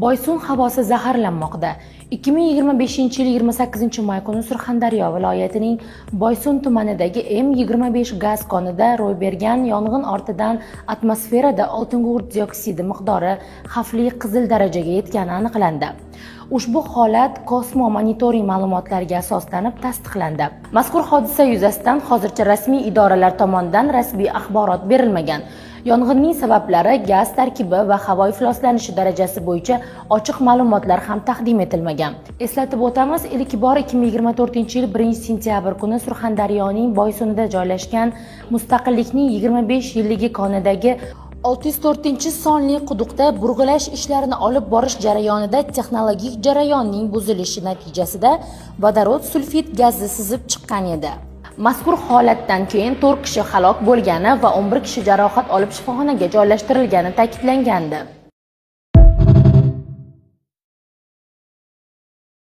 Boysun havosi zaharlanmoqda. 2025-yil 28-may kuni Surxondaryo viloyatining Boysun tumanidagi M25 gaz konida ro'y bergan yong'in ortidan atmosferada oltingugurt dioksidi miqdori xavfli qizil darajaga yetgani aniqlandi. Ushbu holat Kosmo monitoring ma'lumotlariga asoslanib tasdiqlandi. Mazkur hodisa yuzasidan hozircha rasmiy idoralar tomonidan rasmiy axborot berilmagan. Yong'inning sabablari, gaz tarkibi va havo ifloslanishi darajasi bo'yicha ochiq ma'lumotlar ham taqdim etilmagan. Eslatib o'tamiz, ilk bor 2024-yil 1-sentyabr kuni Surxondaryoning Boysunida joylashgan Mustaqillikning 25 yilligi konidagi 604-sonli quduqda burg'ilash ishlarini olib borish jarayonida texnologik jarayonning buzilishi natijasida vodorod sulfid gazi sizib chiqqan edi. Mazkur holatdan keyin 4 kishi halok bo'lgani va 11 kishi jarohat olib shifoxonaga joylashtirilgani ta'kidlangandi.